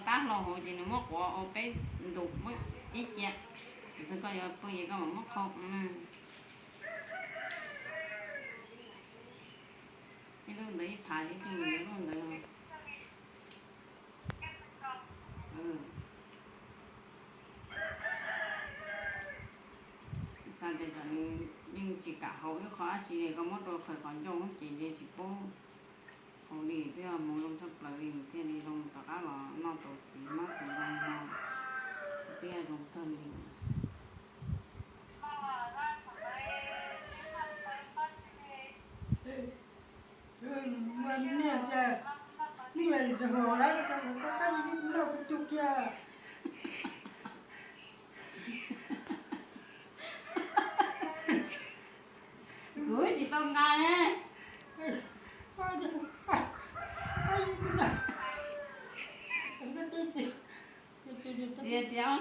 Qab hlau hauv ces nws muab quav ua peb ntus, muab ib cia. Thaum twg koj yuav pw ces koj mam muab qhau. Ib lub ntawd ib phav, ib tug yuav lub ntawd. Xav tias tsam nws yeej tsis kam haus ib qho dab tsi li, koj muab rau qhwv qhov ncauj ces ntshe tsis paub haus li, twb yog hmoov zoo tshaj plaws li nws thiaj li zoo rov qab los noj tau txiv hmab txiv ntoo no, twb yog zoo kawg li. Niaj tias, niaj ntawd lawm, koj kab li kuv noj kuv tug kiag. Kuv tsis tau nqa ne. Txiv tias,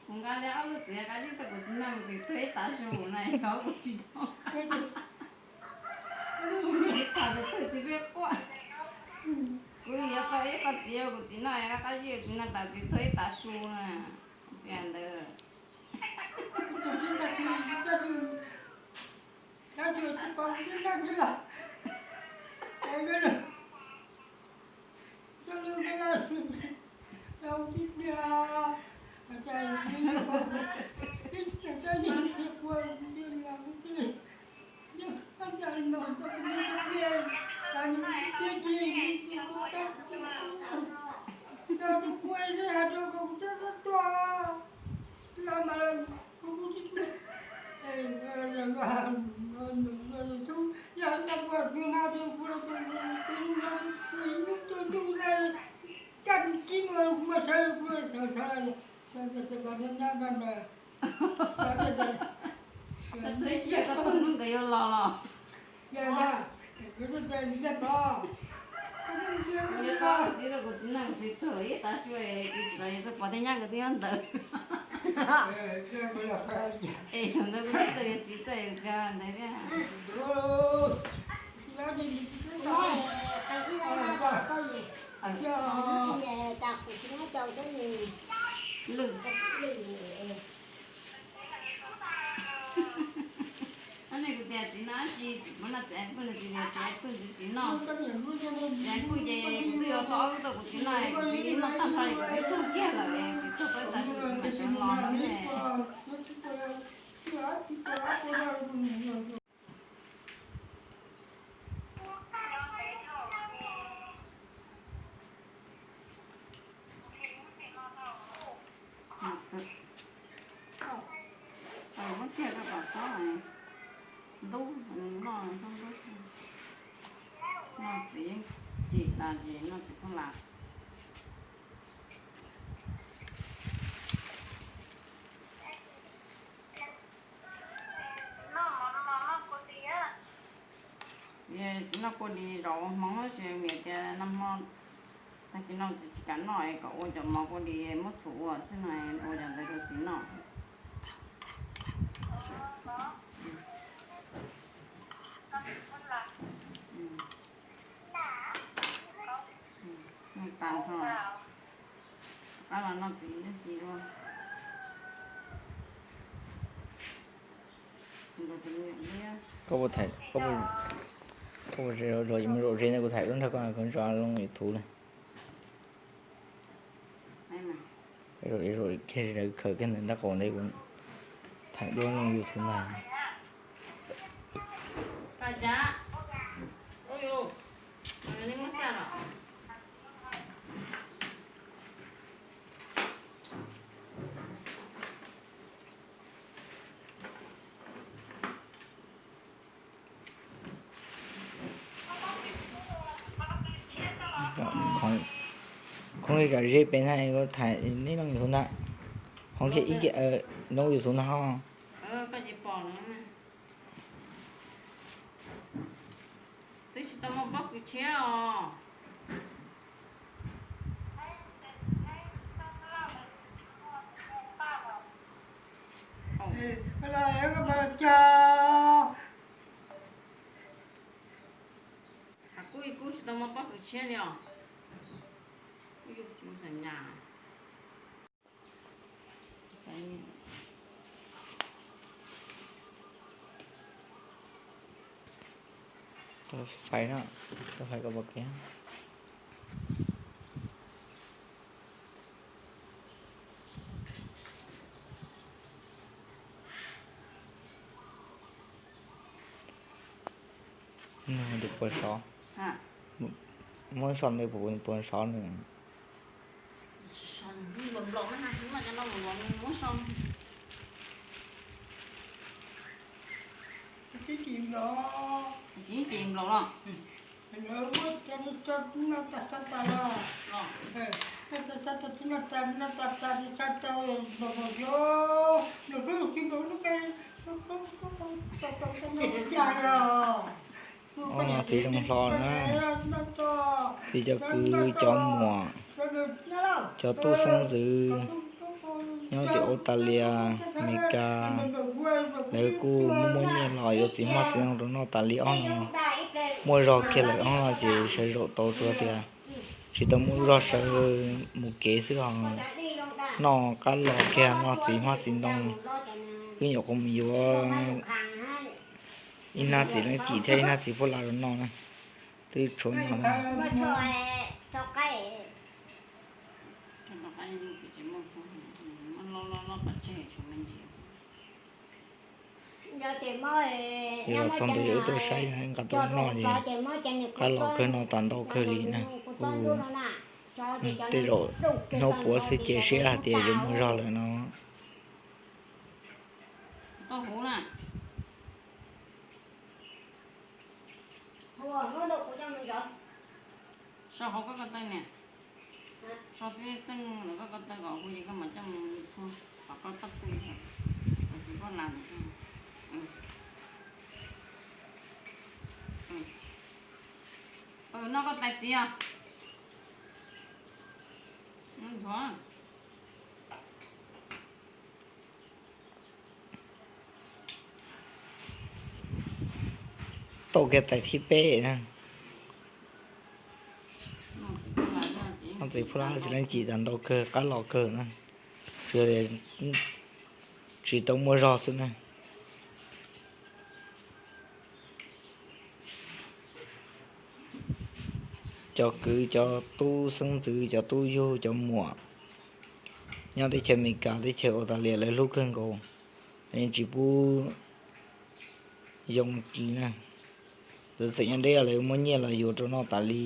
kuv nqa li ob lub txiv kab li tau kuv txiv noj, kuv txiv tuag ib tav su na, yog kuv tsis tau nqa. Kuv txiv tham tus twg txiv peb quaj. Kuv yuav tau ib qho txiv kuv txiv noj, kab li txiv noj tas txiv tuag ib tav su na. Txiv ntawd. Tus hnub nkawd yuav los los. Yuav tau txiv rau kuv txiv noj, txiv tuag lawm ib tav su, txiv tsis los, yog txawj pom tej nyab nkawd twb nyob ntawd. Es ntawd kuv txiv txawj, yog txiv txawj txiv ntawd thiab. Lwj. Ob, nej kuv tias txiv noj dab tsi, muab noj txiv pwj, nws txiv tias txiv pwj ntxwv tsis noj. Txiv pwj ces kuv twb yuav tau ob lub tuaj kuv txiv noj, kuv txiv noj tag nrho es kuv twb tuag kiag lawm, txiv tuag tau ib tav su txiv mam sawv los no ne. Muab kiag rau kom txhob ntub, noj txhob ntub. Noj txiv yeej cim tas ces noj txiv pheej lam. Txiv noj kua dis zaum ua hmoov tab sis niam tias noj hmo tag kis no txiv tsis kam noj es kom ua cov mov kua dis muab txhuv ua xwb no, ua cov ntawd rau txiv noj. Noj tas nrho, rov qab los noj txiv ib ci dua. Koj puas, koj puas zaum ze no kuv thaij lub nrog koj, koj nrog loo YouTube na. Zaum, zaum kiag khaws kiag ntawm nraub qaum ntawd kuv thaij duab loo YouTube ntag. Khoov li kom ze pes ntag, thaij neb loo YouTube ntag. Hoov kiag ib, loo YouTube ntag ho. Twb tsis tau muaj pob kws tshiab os. Kuj li kuj tsis tau muaj pob kws tshiab li os. Fais no, fais kom pom kev. Tus puas sov, muab sov ntawd puas sov nws. Ob no txiv zoo hlo na, txiv cov kwv cov muam, cov tub xeeb ntxwv nyob tim Australia, Amelikas, lawv kuj muaj muaj nyiaj los yuav txiv hmab txiv ntoo rau noj tas li ob no. Muaj zog kiag lawm ob no ces sawv zaum tau tsuas tias tsis tau muaj zog sawv mus kev xwb os. Noj qab los kiag noj txiv hmab txiv ntoo, wb nyuam qhuav mus yuav ib hnab txiv leej kim thiab ib hnab txiv phuab laj rau noj na, twb tshuav no na. Ces los txog ntua wb tuaj saib nqa tuaj noj ces qab los kawg no tas ntau kawg li na. Kuj tej zaum hnub puav xwb ces siab hais tias yuav muaj zog lawm no. Sau hauv koj ko taw niam. Sau tib txeej ntawm koj ko taw kom hu ces koj mam coj mus txhua kom koj toj pw, kom txiv poj las ntawm koj. Noj koj tais txiv os. Nthuav. Tau kiag tais thib peb na. Noj txiv phuab laj txiv leej kim tas ntau kawg qab los kawg na, tsuas tsis tau muaj zog xwb na. Cov kwv cov tub xeeb ntxwv cov tub yug cov muam nyob teb chaws Amelikas teb chaws Australia lawv hlub kawg nkaus, tsis pub yoo li na. Lawv txawm nyob deb lawv muab nyiaj los yuav rau noj tas li,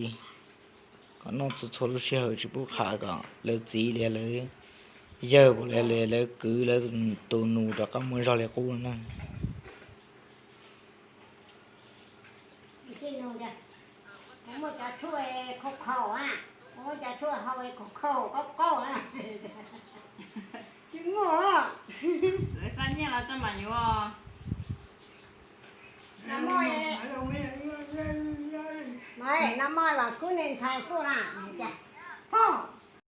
kom noj txhua txhua lub sij hawm tsis pub qham kom lawv txiv li lawv yawg puas li lawv kwv lawv tus nus rov qab muaj zog li qub na. Muaj cov tshuaj khaus khaus, muaj cov tshuaj hau khaus khaus qaub qaub. Tsis muaj. Lawv xa nyiaj los tso mam yuav. No moj, no moj los kub niag ntxhais tuaj na, hos.